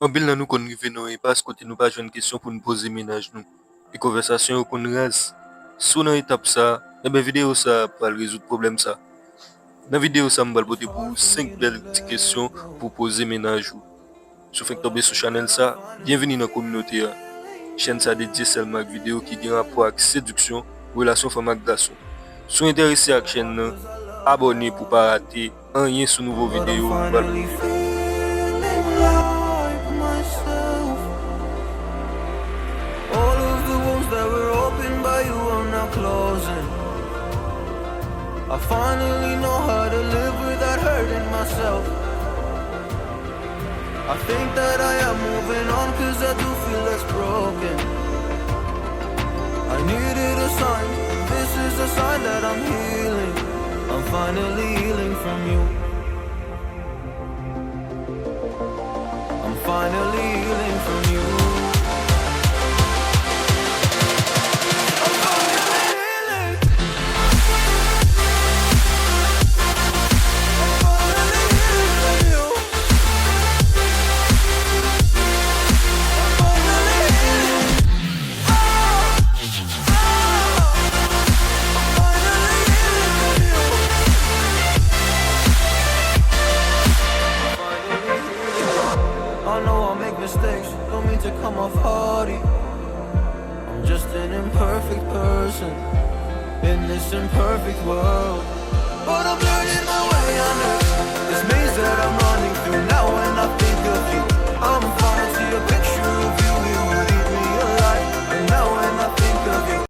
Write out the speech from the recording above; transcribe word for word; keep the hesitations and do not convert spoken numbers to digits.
Anpil nan nou konn rive nan yon enpas kote nou pa jwenn kesyon pou n poze mennaj nou, e konvèsasyon yo konn raz. Si w nan etap sa a, enben videyo sa a pral rezoud pwoblèm sa. Nan videyo sa a, m pral pote pou ou senk bèl ti kesyon pou w poze mennaj ou. Si w fenk tonbe sou chanèl sa, byenveni nan kominote a. Chèn sa dedye sèlman ak videyo ki gen rapò ak sediksyon, relasyon fanm ak gason. Si w enterese ak chèn nan, abòne pou w pa rate anyen sou nouvo videyo nou pral pote. All of the wounds that were opened by you are now closing. I finally know how to live without hurting myself. I think that I am moving on cause I do feel less broken. I needed a sign, this is a sign that I'm healing. I'm finally healing from you. I'm finally healing from you. I'm finally healing. I'm finally healing from you. I'm finally healing. Oh, oh, I'm finally healing from you. I know I make mistakes, don't mean to come off haughty. I'm just an imperfect person in this imperfect world. But I'm learning my way under this maze that I'm running through now, and I think of you. I'm falling to your